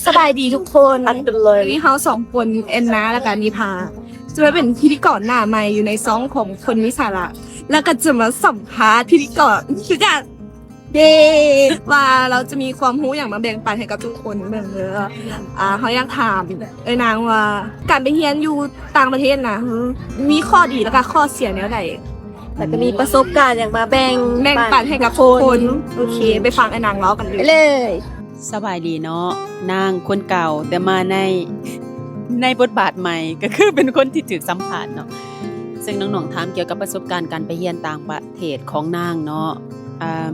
ສະບາຍດີທຸກຄົນ ອັດກັນເລີຍ ນີ້ເຮົາສອງຄົນ ແອນນາ ແລ້ວກະນິພາ ຈະມາເປັນພິທີກອນໜ້າໃໝ່ຢູ່ໃນຊ່ອງຂອງຄົນມີສາລະ ແລ້ວກະຈະມາສຳພາດພິທີກອນຄືກັນ ເຢ້ ວ່າເຮົາຈະມີຄວາມຮູ້ຫຍັງມາແບ່ງປັນໃຫ້ກັບທຸກຄົນເບິ່ງເດີ. ອ່າ ເຮົາຢາກຖາມເອື້ອຍນາງວ່າ ການໄປຮຽນຢູ່ຕ່າງປະເທດນະ ມີຂໍ້ດີແລ້ວກະຂໍ້ເສຍແນວໃດ? ແລ້ວກໍມີປະສົບການຫຍັງມາແບ່ງ ແບ່ງປັນໃຫ້ກັບທຸກຄົນ. ໂອເຄ ໄປຟັງເອື້ອຍນາງເວົ້າກັນເລີຍ ເລີຍ. ສະບາຍດີເນາະ ນາງຄົນເກົ່າ ແຕ່ມາໃນ ໃນບົດບາດໃໝ່ ກໍຄືເປັນຄົນທີ່ຖືກສຳພາດເນາະ. ເຊິ່ງນ້ອງໆຖາມກ່ຽວກັບປະສົບການການໄປຮຽນຕ່າງປະເທດຂອງນາງເນາະ. ອ່າ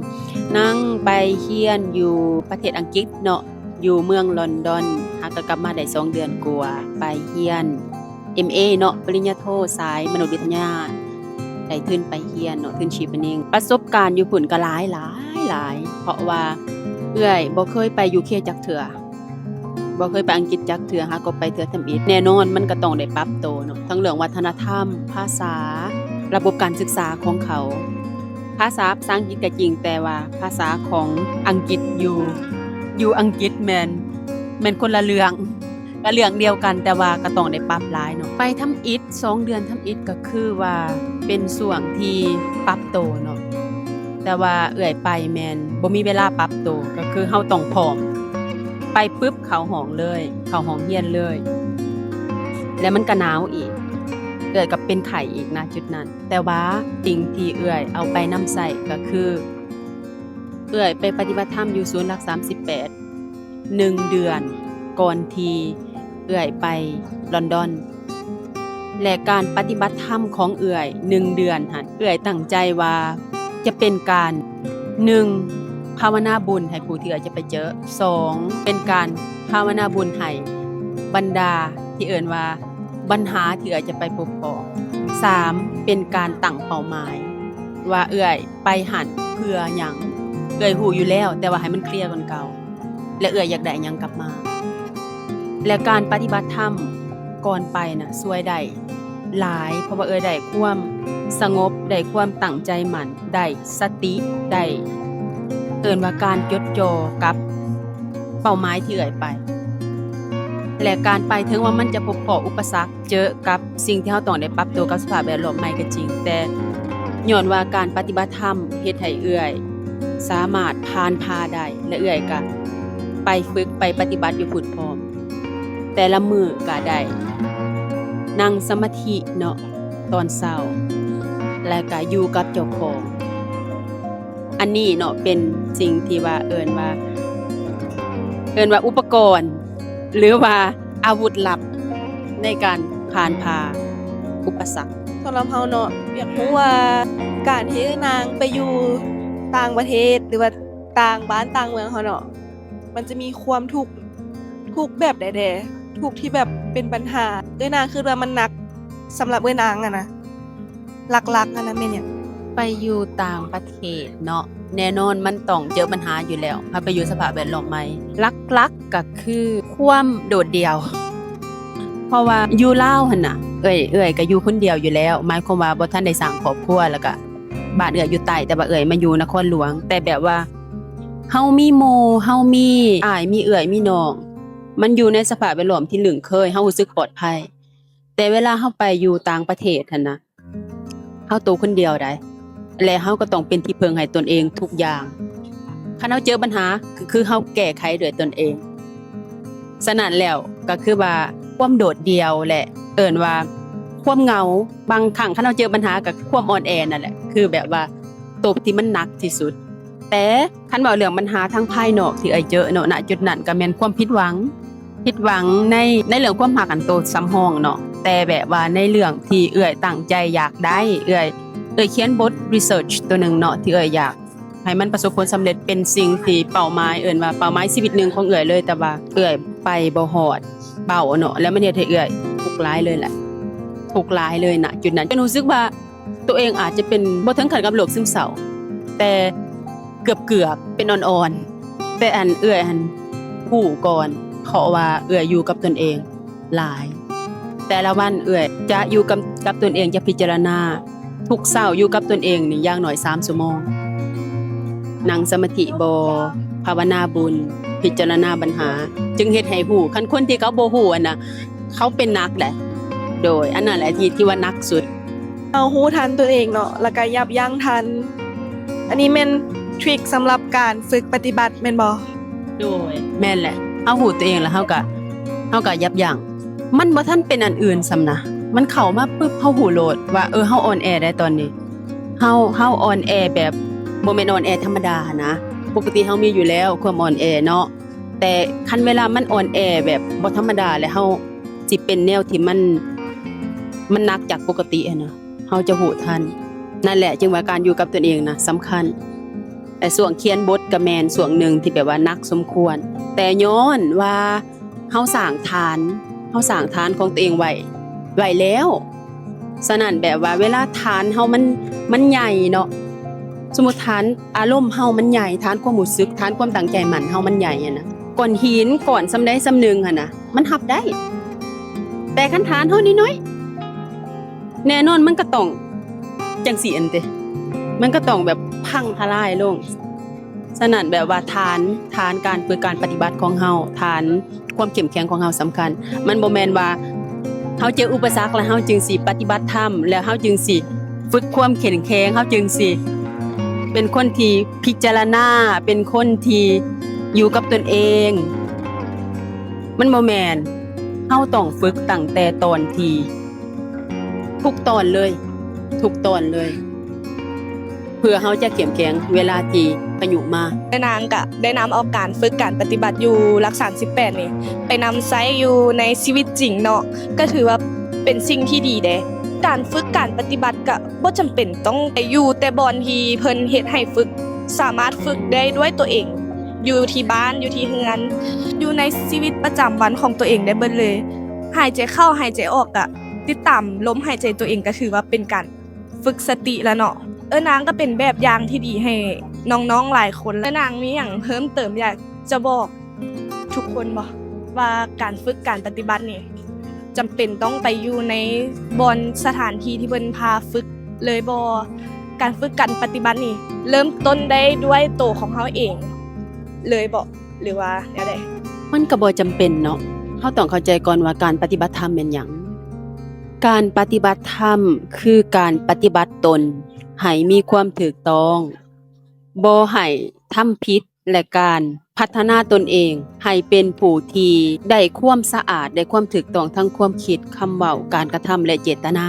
ນາງໄປຮຽນຢູ່ປະເທດອັງກິດເນາະ ຢູ່ເມືອງລອນດອນ ຫາກໍກັບມາໄດ້ສອງເດືອນກວ່າ ໄປຮຽນ ເອັມເອ ເນາະ ປະລິນຍາໂທສາຍມະນຸດວິທະຍາ ໄດ້ທຶນໄປຮຽນເນາະ ທຶນ cheapening. ປະສົບການຢູ່ພຸ້ນກໍຫຼາຍໆ ຫຼາຍ ເພາະວ່າເອື້ອຍບໍ່ເຄີຍໄປ UK ຈັກເທື່ອ ບໍ່ເຄີຍໄປອັງກິດຈັກເທື່ອ ຫາກໍໄປເທື່ອທຳອິດ. ແນ່ນອນມັນກໍຕ້ອງໄດ້ປັບໂຕເນາະ ທັງເລື່ອງວັດທະນະທຳ, ພາສາ, ລະບົບການສຶກສາຂອງເຂົາ. ພາສາ ພາສາອັງກິດກໍຈິງ ແຕ່ວ່າພາສາຂອງອັງກິດຢູ່ ຢູ່ອັງກິດແມ່ນ ແມ່ນຄົນລະເລື່ອງ ກໍເລື່ອງດຽວກັນ ແຕ່ວ່າກໍຕ້ອງໄດ້ປັບຫຼາຍເນາະ. ໄປທຳອິດ ສອງເດືອນທຳອິດ ກໍຄືວ່າເປັນຊ່ວງທີ່ປັບໂຕເນາະ ແຕ່ວ່າເອື້ອຍໄປແມ່ນບໍ່ມີເວລາປັບໂຕ ກໍຄືເຮົາຕ້ອງພ້ອມ ໄປປຶບເຂົ້າຫ້ອງເລີຍ ເຂົ້າຫ້ອງຮຽນເລີຍ ແລະມັນກໍໜາວອີກ ເອື້ອຍກໍເປັນໄຂ້ອີກນະຈຸດນັ້ນ. ແຕ່ວ່າສິ່ງທີ່ເອື້ອຍເອົາໄປນຳໃຊ້ກໍຄື ເອື້ອຍໄປປະຕິບັດທຳຢູ່ສູນຫຼັກສາມສິບແປດ ໜຶ່ງເດືອນ ກ່ອນທີ່ເອື້ອຍໄປລອນດອນ ແລະ ການປະຕິບັດທຳຂອງເອື້ອຍໜຶ່ງເດືອນຫັ້ນ ເອື້ອຍຕັ້ງໃຈວ່າຈະເປັນການ ໜຶ່ງ ພາວະນາບຸນໃຫ້ຜູ້ທີ່ເອື້ອຍຈະໄປເຈີ, ສອງ ເປັນການພາວະນາບຸນໃຫ້ບັນດາທີ່ເອີ້ນວ່າບັນຫາທີ່ເອື້ອຍຈະໄປພົບພໍ້, ສາມ ເປັນການຕັ້ງເປົ້າໝາຍວ່າເອື້ອຍ ໄປຫັ້ນເພື່ອຫຍັງ ເອື້ອຍຮູ້ຢູ່ແລ້ວ ແຕ່ວ່າໃຫ້ມັນເຄລຍກ່ອນເກົ່າ ແລະ ເອື້ອຍຢາກໄດ້ຫຍັງກັບມາ. ແລະ ການປະຕິບັດທຳກ່ອນໄປນະ ຊ່ວຍໄດ້ຫຼາຍ ເພາະວ່າເອື້ອຍໄດ້ຄວາມສະຫງົບ ໄດ້ຄວາມຕັ້ງໃຈໝັ້ນ ໄດ້ສະຕິ ໄດ້ ເອີ້ນວ່າການຈົດຈ່ອກັບເປົ້າໝາຍທີ່ເອື້ອຍໄປ. ແລະ ການໄປເຖິງວ່າມັນຈະພົບພໍ້ອຸປະສັກ ເຈີກັບສິ່ງທີ່ເຮົາຕ້ອງໄດ້ປັບຕົວກັບສະພາບແວດລ້ອມໃໝ່ກໍຈິງ, ແຕ່ຍ້ອນວ່າການປະຕິບັດທຳເຮັດໃຫ້ເອື້ອຍສາມາດຜ່ານຜ່າໄດ້ ແລະ ເອື້ອຍກໍໄປຝຶກໄປປະຕິບັດຢູ່ພຸ້ນພ້ອມ. ແຕ່ລະມື້ກໍໄດ້ນັ່ງສະມາທິເນາະ ຕອນເຊົ້າ ແລະ ກໍຢູ່ກັບເຈົ້າຂອງ. ອັນນີ້ເນາະ ເປັນສິ່ງທີ່ວ່າເອີ້ນວ່າ ເອີ້ນວ່າອຸປະກອນ ຫຼືວ່າອາວຸດລັບໃນການຜ່ານຜ່າອຸປະສັກ. ສຳລັບເຮົາເນາະ ຢາກຮູ້ວ່າການທີ່ນາງໄປຢູ່ຕ່າງປະເທດ ຫຼືວ່າຕ່າງບ້ານຕ່າງເມືອງເຮົາເນາະ ມັນຈະມີຄວາມທຸກ ທຸກແບບໃດແດ່? ທຸກທີ່ແບບເປັນບັນຫາ ເອື້ອຍນາຄິດວ່າມັນໜັກ ສຳລັບເອື້ອຍນາງຫັ້ນນະ ຫຼັກໆຫັ້ນນະແມ່ນຫຍັງ? ໄປຢູ່ຕ່າງປະເທດເນາະ ແນ່ນອນມັນຕ້ອງເຈີບັນຫາຢູ່ແລ້ວ ເຮົາໄປຢູ່ສະພາບແວດລ້ອມໃໝ່. ຫຼັກໆກໍຄືຄວາມໂດດດ່ຽວ ເພາະວ່າຢູ່ລາວຫັ້ນນະ ເອື້ອຍ ເອື້ອຍກໍຢູ່ຄົນດຽວຢູ່ແລ້ວ ໝາຍຄວາມວ່າບໍ່ທັນໄດ້ສ້າງຄອບຄົວ ແລ້ວກໍບ້ານເອື້ອຍຢູ່ໃຕ້ ແຕ່ວ່າເອື້ອຍມາຢູ່ນະຄອນຫຼວງ ແຕ່ແບບວ່າເຮົາມີໝູ່ ເຮົາມີອ້າຍ ມີເອື້ອຍ ມີນ້ອງ ມັນຢູ່ໃນສະພາບແວດລ້ອມທີ່ລຶ້ງເຄີຍ ເຮົາຮູ້ສຶກປອດໄພ. ແຕ່ເວລາເຮົາໄປຢູ່ຕ່າງປະເທດຫັ້ນນະ ເຮົາໂຕຄົນດຽວໃດ ແລະ ເຮົາກໍຕ້ອງເປັນທີ່ເພິ່ງໃຫ້ຕົນເອງທຸກຢ່າງ. ຄັນເຮົາເຈີບັນຫາ ກໍຄືເຮົາແກ້ໄຂດ້ວຍຕົນເອງ. ສະນັ້ນແລ້ວ ກໍຄືວ່າຄວາມໂດດດ່ຽວ ແລະ ເອີ້ນວ່າຄວາມເຫງົາ ບາງຄັ້ງຄັນເຮົາເຈີບັນຫາ ກໍຄືຄວາມອ່ອນແອນັ້ນແຫຼະ ຄືແບບວ່າໂຕທີ່ມັນໜັກທີ່ສຸດ. ແຕ່ຄັນເວົ້າເລື່ອງບັນຫາທາງພາຍນອກທີ່ເອື້ອຍເຈີເນາະ ນະຈຸດນັ້ນກໍແມ່ນຄວາມຜິດຫວັງ ຜິດຫວັງໃນ ໃນເລື່ອງຄວາມຮັກຫັ້ນໂຕສຳຮອງເນາະ ແຕ່ແບບວ່າໃນເລື່ອງທີ່ເອື້ອຍຕັ້ງໃຈຢາກໄດ້ ເອື້ອຍ ເອື້ອຍຂຽນບົດ research ໂຕໜຶ່ງເນາະ ທີ່ເອື້ອຍຢາກໃຫ້ມັນປະສົບຜົນສຳເລັດ ເປັນສິ່ງທີ່ເປົ້າໝາຍ ເອີ້ນວ່າເປົ້າໝາຍຊີວິດໜຶ່ງຂອງເອື້ອຍເລີຍ ແຕ່ວ່າເອື້ອຍໄປບໍ່ຮອດເປົ້າເນາະ ແລ້ວມັນເຮັດໃຫ້ເອື້ອຍທຸກຫຼາຍເລີຍແຫຼະ ທຸກຫຼາຍເລີຍນະຈຸດນັ້ນ ຈົນຮູ້ສຶກວ່າ ໂຕເອງອາດຈະເປັນ ບໍ່ເຖິງຂັ້ນກັບໂລກຊຶມເສົ້າ ແຕ່ເກືອບໆ ເປັນອ່ອນໆ ແຕ່ອັນເອື້ອຍຫັ້ນຮູ້ກ່ອນ ເພາະວ່າເອື້ອຍຢູ່ກັບຕົນເອງຫຼາຍ. ແຕ່ລະວັນເອື້ອຍຈະຢູ່ກັບ ກັບຕົນເອງ ຈະພິຈາລະນາ ທຸກເຊົ້າຢູ່ກັບຕົນເອງນີ້ຢ່າງໜ້ອຍສາມຊົ່ວໂມງ ນັ່ງສະມາທິບໍ ພາວະນາບຸນ ພິຈາລະນາບັນຫາ ຈຶ່ງເຮັດໃຫ້ຮູ້. ຄັນຄົນທີ່ເຂົາບໍ່ຮູ້ຫັ້ນນະ ເຂົາເປັນໜັກໄດ໋. ໂດຍ ອັນນັ້ນແຫຼະທີ່ ທີ່ວ່າໜັກສຸດ. ເຮົາຮູ້ທັນຕົນເອງເນາະ ແລ້ວກະຍັບຢັ້ງທັນ. ອັນນີ້ແມ່ນທຣິກສຳລັບການຝຶກປະຕິບັດແມ່ນບໍ່? ໂດຍ ແມ່ນແຫຼະ. ເຮົາຮູ້ຕົວເອງແລ້ວ ເຮົາກະ ເຮົາກະຍັບຢັ້ງ. ມັນບໍ່ທັນເປັນອັນອື່ນຊ້ຳນະ. ມັນເຂົ້າມາປຶບ ເຮົາຮູ້ໂລດວ່າ ເອີ ເຮົາອ່ອນແອໄດ໋ຕອນນີ້. ເຮົາ ເຮົາອ່ອນແອແບບ ບໍ່ແມ່ນອ່ອນແອທຳມະດາຫັ້ນນະ. ປົກກະຕິເຮົາມີຢູ່ແລ້ວຄວາມອ່ອນແອເນາະ. ແຕ່ຄັນເວລາມັນອ່ອນແອແບບບໍ່ທຳມະດາ ແລ້ວເຮົາຊິເປັນແນວທີ່ມັນ ມັນໜັກຈາກປົກກະຕິຫັ້ນນະ ເຮົາຈະຮູ້ທັນ. ນັ້ນແຫຼະ ຈຶ່ງວ່າການຢູ່ກັບຕົນເອງນະສຳຄັນ. ແລະ ຊ່ວງຂຽນບົດກະແມ່ນຊ່ວງໜຶ່ງທີ່ແບບວ່າໜັກສົມຄວນ, ແຕ່ຍ້ອນວ່າເຮົາສ້າງຖານ ເຮົາສ້າງຖານຂອງຕົວເອງໄວ້ ໄວ້ແລ້ວ. ສະນັ້ນແບບວ່າເວລາຖານເຮົາມັນ ມັນໃຫຍ່ເນາະ, ສົມມຸດຖານອາລົມເຮົາມັນໃຫຍ່, ຖານຄວາມຮູ້ສຶກ, ຖານຄວາມຕັ້ງໃຈໝັ້ນເຮົາມັນໃຫຍ່ຫັ້ນນະ, ກ້ອນຫີນກ້ອນສ່ຳໃດສ່ຳໜຶ່ງຫັ້ນນະ ມັນຮັບໄດ້. ແຕ່ຄັນຖານເຮົານ້ອຍໆ ແນ່ນອນມັນກໍຕ້ອງຈັ່ງຊີ້ຫັ້ນຕິ, ມັນກໍຕ້ອງແບບພັງທະລາຍລົງ. ສະນັ້ນແບບວ່າຖານ ຖານການຝຶກການປະຕິບັດຂອງເຮົາ, ຖານຄວາມເຂັ້ມແຂງຂອງເຮົາສຳຄັນ. ມັນບໍ່ແມ່ນວ່າເຮົາເຈີອຸປະສັກແລ້ວເຮົາຈຶ່ງຊິປະຕິບັດທຳ, ແລ້ວເຮົາຈຶ່ງຊິຝຶກຄວາມເຂັ້ມແຂງ, ເຮົາຈຶ່ງຊິເປັນຄົນທີ່ພິຈາລະນາ, ເປັນຄົນທີ່ຢູ່ກັບຕົນເອງ. ມັນບໍ່ແມ່ນ, ເຮົາຕ້ອງຝຶກຕັ້ງແຕ່ຕອນທີ່ ທຸກຕອນເລີຍ ທຸກຕອນເລີຍ ເພື່ອເຮົາຈະເຂັ້ມແຂງເວລາທີ່ພາຍຸມາ. ແມ່ນາງກະໄດ້ນຳເອົາການຝຶກການປະຕິບັດຢູ່ຫຼັກສາມສິບແປດນີ້ ໄປນຳໃຊ້ຢູ່ໃນຊີວິດຈິງເນາະ, ກະຖືວ່າເປັນສິ່ງທີ່ດີເດ້. ການຝຶກການປະຕິບັດກະບໍ່ຈຳເປັນຕ້ອງໄປຢູ່ແຕ່ບ່ອນທີ່ເພິ່ນເຮັດໃຫ້ຝຶກ, ສາມາດຝຶກໄດ້ດ້ວຍຕົວເອງ ຢູ່ທີ່ບ້ານ, ຢູ່ທີ່ເຮືອນ, ຢູ່ໃນຊີວິດປະຈຳວັນຂອງຕົວເອງໄດ້ເບິດເລີຍ. ຫາຍໃຈເຂົ້າ ຫາຍໃຈອອກກະ ຕິດຕາມລົມຫາຍໃຈຕົວເອງກະຖືວ່າເປັນການຝຶກສະຕິລະເນາະ. ເອີ ນາງກະເປັນແບບຢ່າງທີ່ດີໃຫ້ນ້ອງໆຫຼາຍຄົນ. ເອີ ນາງມີຫຍັງເພີ່ມເຕີມຢາກຈະບອກທຸກຄົນບໍ່ ວ່າການຝຶກການປະຕິບັດນີ້ ຈຳເປັນຕ້ອງໄປຢູ່ໃນບ່ອນສະຖານທີ່ທີ່ເພິ່ນພາຝຶກເລີຍບໍ່? ການຝຶກການປະຕິບັດນີ້ ເລີ່ມຕົ້ນໄດ້ດ້ວຍໂຕຂອງເຮົາເອງເລີຍບໍ່ ຫຼືວ່າແນວໃດ? ມັນກະບໍ່ຈຳເປັນເນາະ. ເຮົາຕ້ອງເຂົ້າໃຈກ່ອນວ່າການປະຕິບັດທຳແມ່ນຫຍັງ. ການປະຕິບັດທຳຄືການປະຕິບັດຕົນໃຫ້ມີຄວາມຖືກຕ້ອງ, ບໍ່ໃຫ້ທຳຜິດ ແລະ ການພັດທະນາຕົນເອງໃຫ້ເປັນຜູ້ທີ່ໄດ້ຄວາມສະອາດ, ໄດ້ຄວາມຖືກຕ້ອງທາງຄວາມຄິດ, ຄຳເວົ້າ, ການກະທຳ ແລະ ເຈດຕະນາ.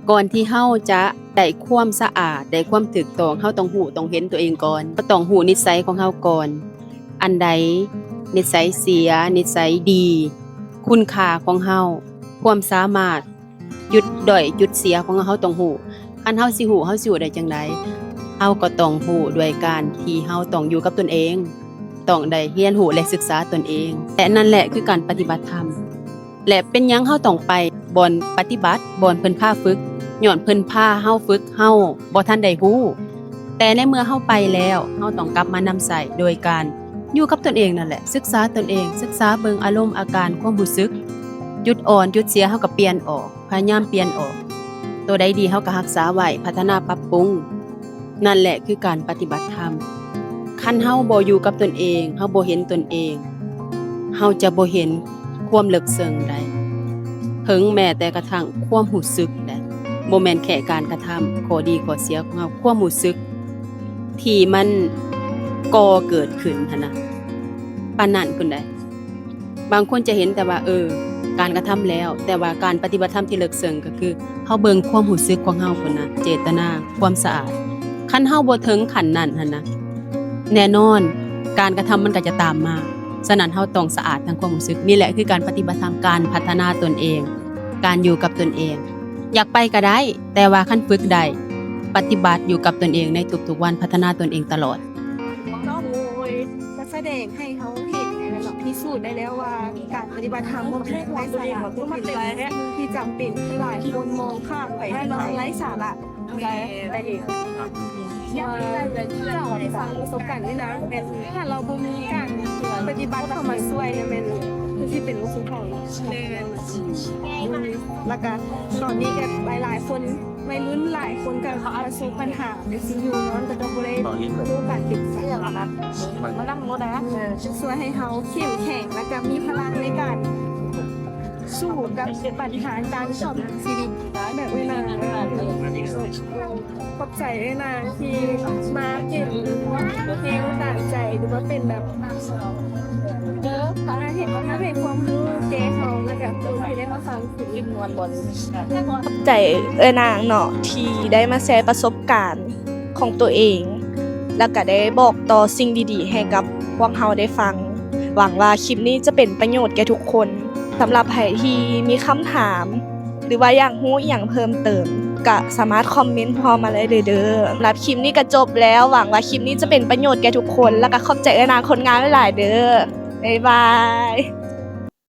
ກ່ອນທີ່ເຮົາຈະໄດ້ຄວາມສະອາດ, ໄດ້ຄວາມຖືກຕ້ອງ, ເຮົາຕ້ອງຮູ້, ຕ້ອງເຫັນຕົວເອງກ່ອນ. ເຮົາຕ້ອງຮູ້ນິດໄສຂອງເຮົາກ່ອນ. ອັນໃດນິດໄສເສຍ, ນິດໄສດີ, ຄຸນຄ່າຂອງເຮົາ, ຄວາມສາມາດ, ຈຸດດ້ອຍຈຸດເສຍຂອງເຮົາ ເຮົາຕ້ອງຮູ້. ຄັນເຮົາຊິຮູ້ ເຮົາຊິຮູ້ໄດ້ຈັ່ງໃດ? ເຮົາກໍຕ້ອງຮູ້ດ້ວຍການທີ່ເຮົາຕ້ອງຢູ່ກັບຕົນເອງ, ຕ້ອງໄດ້ຮຽນຮູ້ ແລະ ສຶກສາຕົນເອງ. ແລະ ນັ້ນແຫຼະຄືການປະຕິບັດທຳ. ແລະ ເປັນຫຍັງເຮົາຕ້ອງໄປບ່ອນປະຕິບັດ, ບ່ອນເພິ່ນພາຝຶກ? ຍ້ອນເພິ່ນພາເຮົາຝຶກ, ເຮົາບໍ່ທັນໄດ້ຮູ້. ແຕ່ໃນເມື່ອເຮົາໄປແລ້ວ, ເຮົາຕ້ອງກັບມານຳໃຊ້ໂດຍການຢູ່ກັບຕົນເອງນັ້ນແຫຼະ, ສຶກສາຕົນເອງ, ສຶກສາເບິ່ງອາລົມ, ອາການ, ຄວາມຮູ້ສຶກ. ຈຸດອ່ອນ, ຈຸດເສຍ ເຮົາກໍປ່ຽນອອກ, ພະຍາຍາມປ່ຽນອອກ. ໂຕໃດດີ ເຮົາກໍຮັກສາໄວ້, ພັດທະນາ, ປັບປຸງ. ນັ້ນແຫຼະຄືການປະຕິບັດທຳ. ຄັນເຮົາບໍ່ຢູ່ກັບຕົນເອງ, ເຮົາບໍ່ເຫັນຕົນເອງ, ເຮົາຈະບໍ່ເຫັນຄວາມເລິກເຊິ່ງໃດ. ເຖິງແມ້ແຕ່ກະທັ່ງຄວາມຮູ້ສຶກໃດ, ບໍ່ແມ່ນແຄ່ການກະທຳ, ຂໍ້ດີຂໍ້ເສຍຂອງເຮົາ, ຄວາມຮູ້ສຶກທີ່ມັນກໍ່ເກີດຂຶ້ນຫັ້ນນະ, ປານນັ້ນພຸ້ນໃດ. ບາງຄົນຈະເຫັນແຕ່ວ່າ ເອີ ການກະທຳແລ້ວ, ແຕ່ວ່າການປະຕິບັດທຳທີ່ເລິກເຊິ່ງກໍຄື ເຮົາເບິ່ງຄວາມຮູ້ສຶກຂອງເຮົາພຸ້ນນະ, ເຈດຕະນາ, ຄວາມສະອາດ. ຄັນເຮົາບໍ່ເຖິງຂັ້ນນັ້ນຫັ້ນນະ, ແນ່ນອນການກະທຳມັນກໍຈະຕາມມາ. ສະນັ້ນເຮົາຕ້ອງສະອາດທາງຄວາມຮູ້ສຶກ. ນີ້ແຫຼະຄືການປະຕິບັດທຳ, ການພັດທະນາຕົນເອງ, ການຢູ່ກັບຕົນເອງ. ຢາກໄປກໍໄດ້, ແຕ່ວ່າຄັນຝຶກໄດ້, ປະຕິບັດຢູ່ກັບຕົນເອງໃນທຸກໆວັນ, ພັດທະນາຕົນເອງຕະຫຼອດ. ເນາະ ໂດຍການສະແດງໃຫ້ເຮົາເຫັນແລ້ວເນາະ ພິສູດໄດ້ແລ້ວວ່າການປະຕິບັດທຳຂອງແມ່ນໄຮ້ສາລະ ທີ່ຈຳເປັນ ຫຼາຍຄົນມອງຂ້າມໄປ ໄຮ້ສາລະ. ໄດ້ ໄດ້ເຫັນ ເຈົ້າໄດ້ຟັງປະສົບການນີ້ນະ ແມ່ນ ຖ້າເຮົາບໍ່ມີການປະຕິບັດເຂົ້າມາຊ່ວຍ ແມ່ນຄືຊິເປັນບໍ່ຄືເກົ່າເນາະ. ແມ່ນ ແລ້ວກະຕອນນີ້ກະຫຼາຍໆຄົນ ໄວລຸ້ນຫຼາຍຄົນກໍປະສົບບັນຫາໃນຊີວິດເນາະ ແຕ່ກໍບໍ່ໄດ້ຮູ້ການເກັບໃສ່ ມັນນຳບໍ່ໄດ້ ເອີ ຊ່ວຍໃຫ້ເຮົາເຂັ້ມແຂງ ແລ້ວກໍມີພະລັງໃນການສູ້ກັບບັນຫາຕ່າງໆໃນຊີວິດ ແບບເວລາ ຂອບໃຈເອື້ອຍນາງທີ່ມາເປັນແຮງບັນດານໃຈ ຫຼືວ່າເປັນແບບ ເອີ ພາໃຫ້ ພາໃຫ້ຄວາມຮູ້ແກ່ເຮົາ ແລ້ວກໍຜູ້ທີ່ໄດ້ມາຟັງ ຂອບໃຈເອື້ອຍນາງເນາະ ທີ່ໄດ້ມາແຊປະສົບການຂອງຕົວເອງ ແລ້ວກະໄດ້ບອກຕໍ່ສິ່ງດີໆໃຫ້ກັບພວກເຮົາໄດ້ຟັງ. ຫວັງວ່າຄລິບນີ້ຈະເປັນປະໂຫຍດແກ່ທຸກຄົນ. ສຳລັບໃຜທີ່ມີຄຳຖາມ ຫຼືວ່າຢາກຮູ້ອີ່ຫຍັງເພີ່ມເຕີມ ກະສາມາດຄອມເມັນພວກເຮົາມາໄດ້ເລີຍເດີ. ສຳລັບຄລິບນີ້ກະຈົບແລ້ວ. ຫວັງວ່າຄລິບນີ້ຈະເປັນປະໂຫຍດແກ່ທຸກຄົນ ແລ້ວກະຂອບໃຈເອື້ອຍນາງຄົນງາມຫຼາຍໆເດີ. ບາຍບາຍ.